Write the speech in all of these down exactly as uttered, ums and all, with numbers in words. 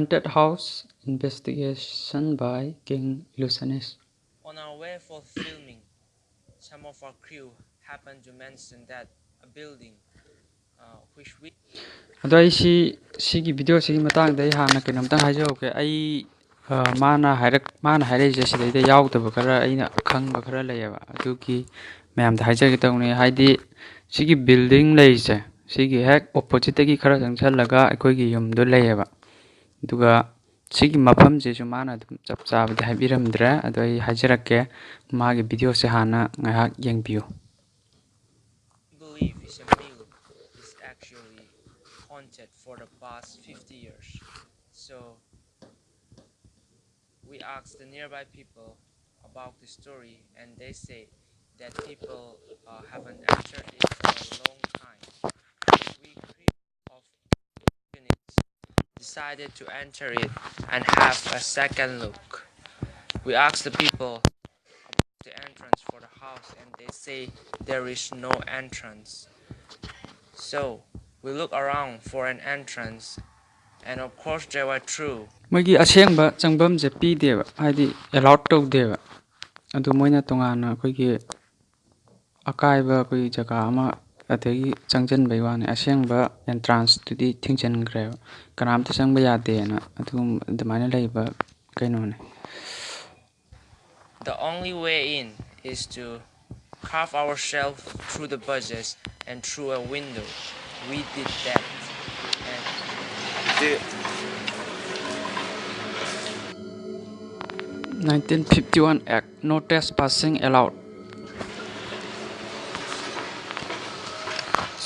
Haunted House Investigation by King Lucianus. On our way for filming, some of our crew happened to mention that a building uh, which we ꯑꯗꯣ ꯑꯩ ꯁꯤ ꯁꯤꯒꯤ ꯚꯤꯗꯤꯑꯣꯁꯤꯒꯤ ꯃꯇꯥꯡꯗ ꯑꯩ ꯍꯥꯟꯅ ꯀꯩꯅꯣꯝꯇꯪ ꯍꯥꯏꯖꯍꯧꯒꯦ꯫ ꯑꯩ ꯑ, ꯃꯥꯅ ꯍꯥꯏꯔꯛ ꯃꯥꯅ ꯍꯥꯏꯔꯛꯏꯁꯦ ꯁꯤꯗꯩꯗ ꯌꯥꯎꯗꯕ ꯈꯔ ꯑꯩꯅ ꯈꯪꯕ ꯈꯔ ꯂꯩꯌꯦꯕ, ꯑꯗꯨꯒꯤ ꯃꯌꯥꯝꯗ ꯍꯥꯏꯖꯒꯦ ꯇꯧꯅꯤ꯫ ꯍꯥꯏꯗꯤ ꯁꯤꯒꯤ ꯕꯤꯜꯗꯤꯡ ꯂꯩꯔꯤꯁꯦ ꯁꯤꯒꯤ ꯍꯦꯛ ꯑꯣꯄꯣꯖꯤꯠꯇꯒꯤ ꯈꯔ ꯆꯪꯁꯜꯂꯒ ꯑꯩꯈꯣꯏꯒꯤ ꯌꯨꯝꯗꯣ ꯂꯩꯌꯦꯕ꯫ ꯑꯗꯨꯒ ꯁꯤꯒꯤ ꯃꯐꯝꯁꯤꯁꯨ ꯃꯥꯅ ꯑꯗꯨꯝ ꯆꯞ ꯆꯥꯕꯗꯤ ꯍꯥꯏꯕꯤꯔꯝꯗ꯭ꯔꯦ, ꯑꯗꯣ ꯑꯩ ꯍꯥꯏꯖꯔꯛꯀꯦ꯫ ꯃꯥꯒꯤ ꯚꯤꯗꯤꯑꯣꯁꯦ ꯍꯥꯟꯅ ꯉꯥꯏꯍꯥꯛ ꯌꯦꯡꯕꯤꯌꯨ꯫ believe is a mill is actually haunted for the past fifty years. So we asked the nearby people about the story, and they say that people uh, haven't entered it for a long time. We crew of units decided to enter it and have a second look. We asked the people about the entrance for the house, and they say there is no entrance. So we look around for an entrance, and of course they were true. ꯃꯣꯏꯒꯤ ꯑꯁꯦꯡꯕ ꯆꯪꯐꯝꯁꯦ ꯄꯤꯗꯦꯕ, ꯍꯥꯏꯗꯤ allowed ꯇꯧꯗꯦꯕ꯫ ꯑꯗꯨ ꯃꯣꯏꯅ ꯇꯣꯉꯥꯟꯅ ꯑꯩꯈꯣꯏꯒꯤ ꯑꯀꯥꯏꯕ ꯑꯩꯈꯣꯏꯒꯤ ꯖꯒꯥ ꯑꯃ ꯑꯗꯒꯤ ꯆꯪꯁꯤꯟꯕꯩ ꯋꯥꯅꯤ꯫ ꯑꯁꯦꯡꯕ ꯑꯦꯟꯇ꯭ꯔꯥꯟꯁꯇꯨꯗꯤ ꯊꯤꯡꯖꯤꯟꯈ꯭ꯔꯦꯕ, ꯀꯅꯥꯝꯇ ꯆꯪꯕ ꯌꯥꯗꯦꯅ ꯑꯗꯨꯒꯨꯝꯕ ꯑꯗꯨꯃꯥꯏꯅ ꯂꯩꯕ ꯀꯩꯅꯣꯅꯦ꯫ The only way in is to carve ourselves through the bushes and through a window. We did that. And nineteen fifty-one Act, no trespassing allowed.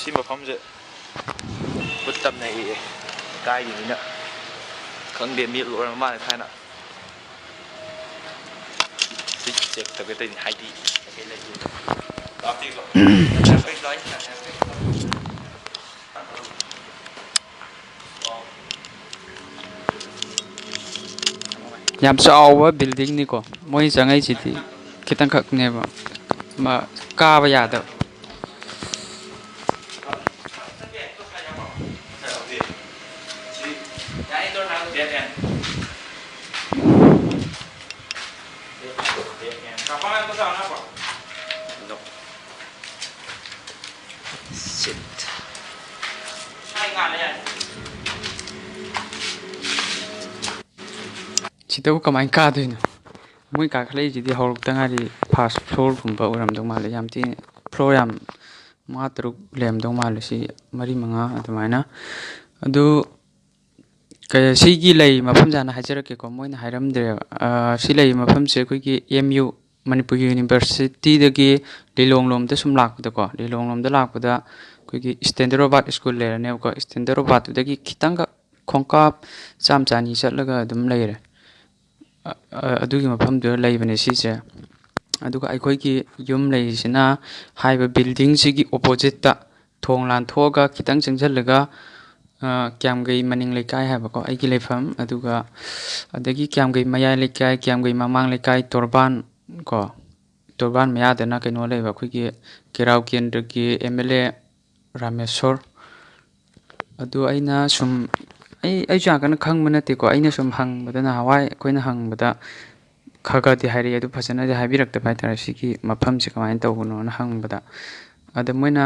ꯁꯤ ꯃꯐꯝꯁꯦ ꯕꯨꯠ ꯇꯝꯅꯩꯌꯦ ꯂꯩꯀꯥꯏꯒꯤ ꯃꯤꯅ꯫ ꯈꯪꯗꯦ, ꯃꯤ ꯂꯣꯏꯔ ꯃꯥꯜꯂꯦ ꯊꯥꯏꯅ꯫ ꯁꯤ ꯆꯦꯛ ꯇꯧꯒꯦ ꯇꯧꯔꯤꯅꯤ, ꯍꯥꯏꯗꯤ ꯀꯩꯀꯩ ꯂꯩꯒꯦ꯫ ꯌꯥꯝ ꯆꯥꯎꯕ ꯕꯤꯜꯗꯤꯡꯅꯤꯀꯣ ꯃꯣꯏ ꯆꯪꯉꯛꯏꯁꯤꯗꯤ꯫ ꯈꯤꯇꯪꯈꯛꯅꯦꯕ ꯃꯥ ꯀꯥꯕ ꯌꯥꯗꯕ꯫ No. Shit. ꯁꯤꯗꯕꯨ ꯀꯃꯥꯏꯅ ꯀꯥꯗꯣꯏꯅꯣ? ꯃꯣꯏ ꯀꯥꯈꯠꯂꯛꯏꯁꯤꯗꯤ ꯍꯧꯔꯛꯇ ꯉꯥꯏꯔꯤ, ꯐꯥꯔꯁ ꯐ꯭ꯂꯣꯔꯒꯨꯝꯕ ꯑꯣꯏꯔꯝꯗꯧ ꯃꯥꯜꯂꯦ꯫ ꯌꯥꯝ ꯊꯤ, ꯐ꯭ꯂꯣꯔ ꯌꯥꯝ ꯃꯉꯥ ꯇꯔꯨꯛ ꯂꯩꯔꯝꯗꯧ ꯃꯥꯜꯂꯦ, ꯁꯤ ꯃꯔꯤ ꯃꯉꯥ ꯑꯗꯨꯃꯥꯏꯅ꯫ ꯑꯗꯨ ꯀ-, ꯁꯤꯒꯤ ꯂꯩ ꯃꯐꯝꯁꯦ ꯍꯥꯟꯅ ꯍꯥꯏꯖꯔꯛꯀꯦꯀꯣ, ꯃꯣꯏꯅ ꯍꯥꯏꯔꯝꯗ꯭ꯔꯦꯕ꯫ ꯑ, ꯁꯤ ꯂꯩ ꯃꯐꯝꯁꯦ ꯑꯩꯈꯣꯏꯒꯤ ꯑꯦꯝ ꯌꯨ, ꯃꯅꯤꯄꯨꯔꯒꯤ ꯌꯨꯅꯤꯚꯔꯁꯤꯇꯤꯗꯒꯤ ꯂꯤꯂꯣꯡ ꯂꯣꯝꯗ ꯁꯨꯝ ꯂꯥꯛꯄꯗꯀꯣ, ꯂꯤꯂꯣꯡ ꯂꯣꯝꯗ ꯂꯥꯛꯄꯗ ꯑꯩꯈꯣꯏꯒꯤ ꯁ꯭ꯇꯦꯟꯗꯔꯣꯕꯥꯠ ꯁ꯭ꯀꯨꯜ ꯂꯩꯔꯅꯦꯕꯀꯣ, ꯁ꯭ꯇꯦꯟꯗꯔꯣꯕꯥꯠꯇꯨꯗꯒꯤ ꯈꯤꯇꯪꯒ ꯈꯣꯡꯀꯥꯞ ꯆꯥꯝ ꯆꯥꯅꯤ ꯆꯠꯂꯒ ꯑꯗꯨꯝ ꯂꯩꯔꯦ꯫ ꯑ-, ꯑ-, ꯑꯗꯨꯒꯤ ꯃꯐꯝꯗꯨꯗ ꯂꯩꯕꯅꯦ ꯁꯤꯁꯦ꯫ ꯑꯗꯨꯒ ꯑꯩꯈꯣꯏꯒꯤ ꯌꯨꯝ ꯂꯩꯔꯤꯁꯤꯅ ꯍꯥꯏꯔꯤꯕ ꯕꯤꯜꯗꯤꯡꯁꯤꯒꯤ ꯑꯣꯄꯣꯖꯤꯠꯇ, ꯊꯣꯡ ꯂꯥꯟꯊꯣꯛꯑꯒ ꯈꯤꯇꯪ ꯆꯪꯁꯤꯜꯂꯒ, ꯑ, ꯀꯤꯌꯥꯝꯒꯩ ꯃꯅꯤꯡ ꯂꯩꯀꯥꯏ ꯍꯥꯏꯕꯀꯣ, ꯑꯩꯒꯤ ꯂꯩꯐꯝ, ꯑꯗꯨꯒ ꯑꯗꯒꯤ ꯀꯤꯌꯥꯝꯒꯩ ꯃꯌꯥꯏ ꯂꯩꯀꯥꯏ, ꯀꯤꯌꯥꯝꯒꯩ ꯃꯃꯥꯡ ꯂꯩꯀꯥꯏ, ꯇꯣꯔꯕꯥꯟ ꯀꯣ, ꯇꯣꯔꯕꯥꯟ ꯃꯌꯥꯗꯅ ꯀꯩꯅꯣ ꯂꯩꯕ, ꯑꯩꯈꯣꯏꯒꯤ ꯀꯦꯔꯥꯎ ꯀꯦꯟꯗ꯭ꯔꯒꯤ ꯑꯦꯝ ꯑꯦꯜ ꯑꯦ ꯔꯥꯃꯦꯁꯣꯔ꯫ ꯑꯗꯨ ꯑꯩꯅ ꯁꯨꯝ, ꯑꯩ, ꯑꯩꯁꯨ ꯌꯥꯝ ꯀꯟꯅ ꯈꯪꯕ ꯅꯠꯇꯦꯀꯣ, ꯑꯩꯅ ꯁꯨꯝ ꯍꯪꯕꯗ, ꯅꯍꯥꯟꯋꯥꯏ ꯑꯩꯈꯣꯏꯅ ꯍꯪꯕꯗ ꯈꯔ ꯈꯔꯗꯤ ꯍꯥꯏꯔꯛꯑꯦ, ꯑꯗꯨ ꯐꯖꯅꯗꯤ ꯍꯥꯏꯕꯤꯔꯛꯇꯕ ꯍꯥꯏꯇꯥꯔꯦ, ꯁꯤꯒꯤ ꯃꯐꯝꯁꯦ ꯀꯃꯥꯏꯅ ꯇꯧꯕꯅꯣꯅ ꯍꯪꯕꯗ꯫ ꯑꯗ ꯃꯣꯏꯅ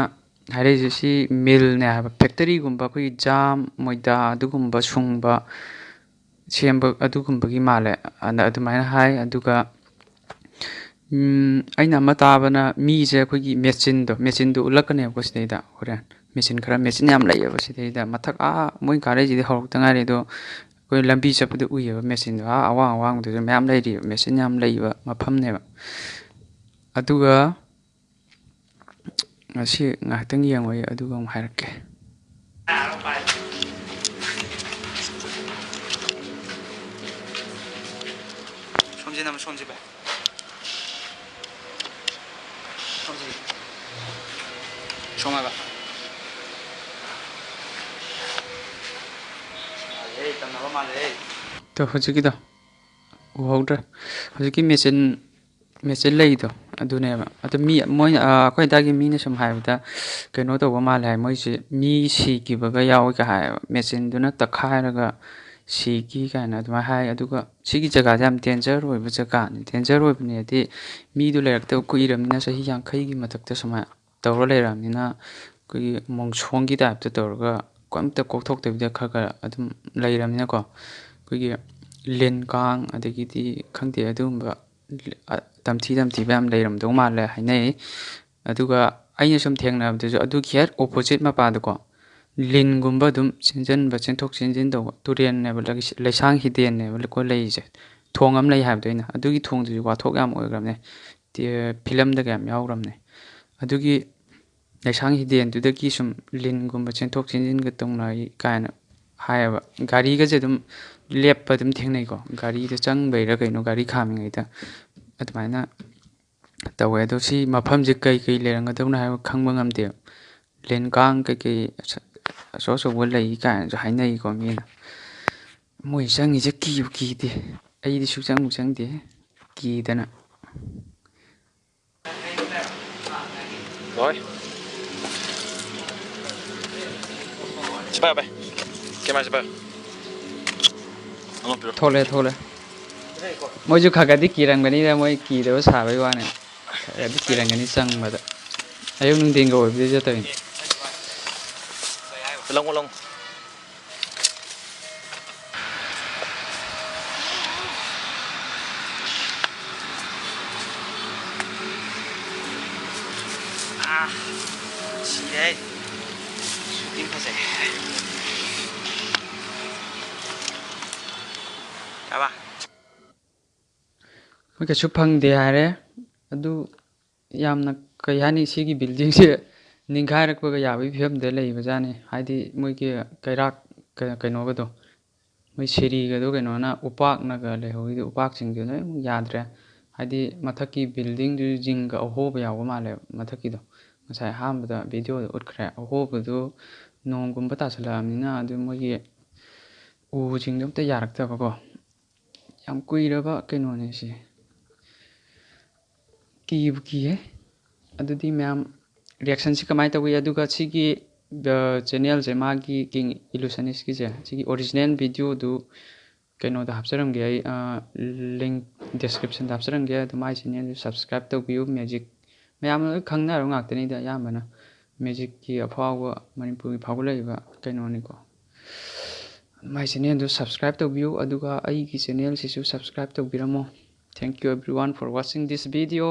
ꯍꯥꯏꯔꯛꯏꯁꯦ ꯁꯤ ꯃꯤꯜꯅꯦ ꯍꯥꯏꯕ, ꯐꯦꯛꯇꯔꯤꯒꯨꯝꯕ, ꯑꯩꯈꯣꯏꯒꯤ ꯖꯥꯝ, ꯃꯣꯏꯗꯥ ꯑꯗꯨꯒꯨꯝꯕ ꯁꯨꯡꯕ, ꯁꯦꯝꯕ ꯑꯗꯨꯒꯨꯝꯕꯒꯤ ꯃꯥꯜꯂꯦ ꯑꯅ ꯑꯗꯨꯃꯥꯏꯅ ꯍꯥꯏ꯫ ꯑꯗꯨꯒ, ꯎꯝ, ꯑꯩꯅ ꯑꯃ ꯇꯥꯕꯅ ꯃꯤꯁꯦ ꯑꯩꯈꯣꯏꯒꯤ ꯃꯦꯆꯤꯟꯗꯣ, ꯃꯦꯆꯤꯟꯗꯣ ꯎꯠꯂꯛꯀꯅꯦꯕꯀꯣ ꯁꯤꯗꯩꯗ ꯍꯣꯔꯦꯟ꯫ ꯃꯦꯆꯤꯟ ꯈꯔ, ꯃꯦꯆꯤꯟ ꯌꯥꯝ ꯂꯩꯌꯦꯕ ꯁꯤꯗꯩꯗ꯫ ꯃꯊꯛ, ꯑꯥ, ꯃꯣꯏ ꯀꯥꯔꯛꯏꯁꯤꯗꯤ ꯍꯧꯔꯛꯇ ꯉꯥꯏꯔꯤ, ꯑꯗꯣ ꯑꯩꯈꯣꯏ ꯂꯝꯕꯤ ꯆꯠꯄꯗ ꯎꯏꯌꯦꯕ ꯃꯦꯆꯤꯟꯗꯣ꯫ ꯑꯥ, ꯑꯋꯥꯡ ꯑꯋꯥꯡꯕꯗꯁꯨ ꯃꯌꯥꯝ ꯂꯩꯔꯤꯕ, ꯃꯦꯆꯤꯟ ꯌꯥꯝ ꯂꯩꯕ ꯃꯐꯝꯅꯦꯕ꯫ ꯑꯗꯨꯒ ꯉꯁꯤ ꯉꯥꯏꯍꯥꯛꯇꯪ ꯌꯦꯡꯉꯣ, ꯑꯩ ꯑꯗꯨꯒ ꯑꯃꯨꯛ ꯍꯥꯏꯔꯛꯀꯦ꯫ ꯁꯣꯝꯁꯤ ꯅꯝꯃꯨ, ꯁꯣꯝꯁꯤ ꯚꯥꯏ꯫ ꯁꯣꯝꯁꯤ꯫ ꯁꯣꯝ ꯍꯥꯏꯕ꯫ ꯃꯥꯜꯂꯦ, ꯇꯝꯅꯕ ꯃꯥꯜꯂꯦ꯫ ꯑꯗꯣ ꯍꯧꯖꯤꯛꯀꯤꯗꯣ ꯎꯍꯧꯗ꯭ꯔꯦ꯫ ꯍꯧꯖꯤꯛꯀꯤ ꯃꯦꯆꯤꯟ, ꯃꯦꯆꯤꯟ ꯂꯩꯗꯣ ꯑꯗꯨꯅꯦꯕ꯫ ꯑꯗꯨ ꯃꯤ, ꯃꯣꯏꯅ, ꯑ, ꯑꯩꯈꯣꯏ ꯑꯗꯥꯏꯒꯤ ꯃꯤꯅ ꯁꯨꯝ ꯍꯥꯏꯕꯗ ꯀꯩꯅꯣ ꯇꯧꯕ ꯃꯥꯜꯂꯦ ꯍꯥꯏ, ꯃꯣꯏꯁꯦ ꯃꯤ ꯁꯤꯈꯤꯕꯒ ꯌꯥꯎꯋꯤꯒ ꯍꯥꯏꯌꯦꯕ, ꯃꯦꯆꯤꯟꯗꯨꯅ ꯇꯛꯈꯥꯏꯔꯒ ꯁꯤꯒꯤ ꯀꯥꯏꯅ ꯑꯗꯨꯃꯥꯏꯅ ꯍꯥꯏ꯫ ꯑꯗꯨꯒ ꯁꯤꯒꯤ ꯖꯒꯥꯁꯦ ꯌꯥꯝ danger ꯑꯣꯏꯕ ꯖꯒꯥꯅꯤ꯫ Danger ꯑꯣꯏꯕꯅꯦꯗꯤ ꯃꯤꯗꯣ ꯂꯩꯔꯛꯇꯕ ꯀꯨꯏꯔꯕꯅꯤꯅ, ꯆꯍꯤ ꯌꯥꯡꯈꯩꯒꯤ ꯃꯊꯛꯇ ꯁꯨꯃꯥꯏꯅ ꯇꯧꯔ ꯂꯩꯔꯕꯅꯤꯅ, ꯑꯩꯈꯣꯏꯒꯤ ꯃꯣꯡꯁꯣꯡꯒꯤ type ꯇ ꯇꯧꯔꯒ ꯀꯩꯝꯇ ꯀꯣꯛꯊꯣꯛꯇꯕꯤꯗ ꯈꯔ ꯈꯔ ꯑꯗꯨꯝ ꯂꯩꯔꯕꯅꯤꯅꯀꯣ, ꯑꯩꯈꯣꯏꯒꯤ ꯂꯤꯟ ꯀꯥꯡ ꯑꯗꯒꯤꯗꯤ ꯈꯪꯗꯦ ꯑꯗꯨꯒꯨꯝꯕ ꯇꯝꯊꯤ ꯇꯝꯊꯤꯕ ꯌꯥꯝ ꯂꯩꯔꯝꯗꯧ ꯃꯥꯜꯂꯦ ꯍꯥꯏꯅꯩ꯫ ꯑꯗꯨꯒ ꯑꯩꯅ ꯁꯨꯝ ꯊꯦꯡꯅꯕꯗꯁꯨ ꯑꯗꯨꯒꯤ ꯍꯦꯛ opposite ꯃꯄꯥꯗꯀꯣ ꯂꯤꯟꯒꯨꯝꯕ ꯑꯗꯨꯝ ꯆꯦꯟꯁꯤꯟꯕ, ꯆꯦꯟꯊꯣꯛ ꯆꯦꯟꯁꯤꯟ ꯇꯧꯕ, ꯇꯨꯔꯦꯜꯅꯦꯕ, ꯂꯩꯁꯥꯡ ꯍꯤꯗꯦꯟꯅꯦꯕ ꯀꯣ ꯂꯩꯔꯤꯁꯦ꯫ ꯊꯣꯡ ꯑꯃ ꯂꯩ ꯍꯥꯏꯕꯗꯣ ꯑꯩꯅ, ꯑꯗꯨꯒꯤ ꯊꯣꯡꯗꯨꯁꯨ ꯋꯥꯊꯣꯛ ꯌꯥꯝ ꯑꯣꯏꯈ꯭ꯔꯕꯅꯦ꯫ ꯐꯤꯂꯝꯗꯒ ꯌꯥꯝ ꯌꯥꯎꯈ꯭ꯔꯕꯅꯦ꯫ ꯑꯗꯨꯒꯤ ꯂꯩꯁꯥꯡ ꯍꯤꯗꯦꯟꯗꯨꯗꯒꯤ ꯁꯨꯝ ꯂꯤꯟꯒꯨꯝꯕ ꯆꯦꯟꯊꯣꯛ ꯆꯦꯟꯁꯤꯟꯒ ꯇꯧꯅꯩ ꯀꯥꯏꯅ ꯍꯥꯏꯌꯦꯕ꯫ ꯒꯥꯔꯤꯒꯁꯦ ꯑꯗꯨꯝ ꯂꯦꯞꯄ ꯑꯗꯨꯝ ꯊꯦꯡꯅꯩꯀꯣ, ꯒꯥꯔꯤꯗ ꯆꯪꯕꯩꯔꯥ ꯀꯩꯅꯣ, ꯒꯥꯔꯤ ꯈꯥꯝꯃꯤꯉꯩꯗ ꯑꯗꯨꯃꯥꯏꯅ ꯇꯧꯋꯦ꯫ ꯑꯗꯣ ꯁꯤ ꯃꯐꯝꯁꯦ ꯀꯩ ꯀꯩ ꯂꯩꯔꯝꯒꯗꯕꯅꯣ ꯍꯥꯏꯕ ꯈꯪꯕ ꯉꯝꯗꯦꯕ꯫ ꯂꯤꯟ ꯀꯥꯡ ꯀꯩꯀꯩ ꯑꯆꯧ ꯑꯆꯧꯕ ꯂꯩ ꯀꯥꯏꯅꯁꯨ ꯍꯥꯏꯅꯩꯀꯣ ꯃꯤꯅ꯫ ꯃꯣꯏ ꯆꯪꯉꯤꯁꯦ ꯀꯤꯕꯨ ꯀꯤꯗꯦ꯫ ꯑꯩꯗꯤ ꯁꯨꯛꯆꯪꯕꯨ ꯆꯪꯗꯦ, ꯀꯤꯗꯅ꯫ ꯍꯣꯏ꯫ ꯁꯤ ꯄꯥꯏꯌꯣ, ꯚꯥꯏ꯫ ꯀꯦꯃꯦꯔꯥꯁꯤ ꯄꯥꯏꯌꯣ꯫ ꯑꯃ ꯄꯤꯔꯣ꯫ ꯊꯣꯛꯂꯦ, ꯊꯣꯛꯂꯦ꯫ ꯃꯣꯏꯁꯨ ꯈꯔ ꯈꯔꯗꯤ ꯀꯤꯔꯝꯒꯅꯤꯗ, ꯃꯣꯏ ꯀꯤꯗꯕ ꯁꯥꯕꯩ ꯋꯥꯅꯤ꯫ ꯈꯔ ꯈꯔꯗꯤ ꯀꯤꯔꯝꯒꯅꯤ ꯆꯪꯕꯗ꯫ ꯑꯌꯨꯛ ꯅꯨꯡꯊꯤꯟꯒ ꯑꯣꯏꯕꯗꯨꯗ ꯆꯠꯇꯕꯅꯤ꯫ ꯂꯪꯉꯣ, ꯂꯪꯉꯣ꯫ ꯑꯥ, ꯁꯤꯔꯦ꯫ Shooting ꯐꯖꯩ꯫ ꯀꯥꯕ꯫ ꯃꯣꯏ ꯀꯩꯁꯨ ꯐꯪꯗꯦ ꯍꯥꯏꯔꯦ꯫ ꯑꯗꯨ ꯌꯥꯝꯅ, ꯀꯩ ꯍꯥꯏꯅꯤ, ꯁꯤꯒꯤ building ꯁꯦ ꯅꯤꯡꯈꯥꯏꯔꯛꯄꯒ ꯌꯥꯕꯒꯤ ꯐꯤꯕꯝꯗ ꯂꯩꯕꯖꯥꯠꯅꯤ꯫ ꯍꯥꯏꯗꯤ ꯃꯣꯏꯒꯤ ꯀꯩꯔꯥꯛ, ꯀ-, ꯀꯩꯅꯣꯒꯗꯣ, ꯃꯣꯏ ꯁꯤꯔꯤꯒꯗꯣ ꯀꯩꯅꯣꯅ, ꯎꯄꯥꯛꯅꯒ ꯂꯩꯍꯧꯔꯤꯗꯣ, ꯎꯄꯥꯛꯁꯤꯡꯗꯣ ꯂꯣꯏꯅꯃꯛ ꯌꯥꯗ꯭ꯔꯦ꯫ ꯍꯥꯏꯗꯤ ꯃꯊꯛꯀꯤ building ꯗꯨ ꯖꯤꯡꯒ ꯑꯍꯣꯕ ꯌꯥꯎꯕ ꯃꯥꯜꯂꯦꯕ ꯃꯊꯛꯀꯤꯗꯣ꯫ ꯉꯁꯥꯏ ꯑꯍꯥꯟꯕꯗ video ꯗ ꯎꯠꯈ꯭ꯔꯦ꯫ ꯑꯍꯣꯕꯗꯨ ꯅꯣꯡꯒꯨꯝꯕ ꯇꯥꯁꯜꯂꯛꯑꯕꯅꯤꯅ ꯑꯗꯨ ꯃꯣꯏꯒꯤ ꯎꯁꯤꯡꯗꯣ ꯑꯝꯇ ꯌꯥꯔꯛꯇꯕꯀꯣ꯫ ꯌꯥꯝ ꯀꯨꯏꯔꯕ ꯀꯩꯅꯣꯅꯦ ꯁꯤ꯫ ꯀꯤꯕꯨ ꯀꯤꯌꯦ꯫ ꯑꯗꯨꯗꯤ ꯃꯌꯥꯝ reaction ꯁꯤ ꯀꯃꯥꯏꯅ ꯇꯧꯏ? ꯑꯗꯨꯒ ꯁꯤꯒꯤ ꯆꯦꯅꯦꯜꯁꯦ ꯃꯥꯒꯤ King Illusionistꯀꯤꯁꯦ ꯁꯤꯒꯤ ꯑꯣꯔꯤꯖꯤꯅꯦꯜ ꯚꯤꯗꯤꯑꯣꯗꯨ ꯀꯩꯅꯣꯗ ꯍꯥꯞꯆꯔꯝꯒꯦ ꯑꯩ, ꯂꯤꯡ ꯗꯤꯁꯀ꯭ꯔꯤꯞꯁꯟꯗ ꯍꯥꯞꯆꯔꯝꯒꯦ꯫ ꯑꯗꯨ ꯃꯥꯏ ꯆꯦꯅꯦꯜꯗꯨ ꯁꯕꯁꯀ꯭ꯔꯥꯏꯞ ꯇꯧꯕꯤꯌꯨ꯫ ꯃꯦꯖꯤꯛ ꯃꯌꯥꯝꯅ ꯂꯣꯏ ꯈꯪꯅꯔꯕ ꯉꯥꯛꯇꯅꯤꯗ, ꯑꯌꯥꯝꯕꯅ ꯃꯦꯖꯤꯛꯀꯤ ꯑꯐꯥꯎꯕ ꯃꯅꯤꯄꯨꯔꯒꯤ ꯐꯥꯎꯒꯠꯂꯛꯏꯕ ꯀꯩꯅꯣꯅꯤꯀꯣ꯫ ꯃꯥꯏ ꯆꯦꯅꯦꯜꯗꯨ ꯁꯕꯁꯀ꯭ꯔꯥꯏꯞ ꯇꯧꯕꯤꯌꯨ, ꯑꯗꯨꯒ ꯑꯩꯒꯤ ꯆꯦꯅꯦꯜꯁꯤꯁꯨ ꯁꯕꯁꯀ꯭ꯔꯥꯏꯞ ꯇꯧꯕꯤꯔꯝꯃꯣ꯫ Thank you everyone for watching this video.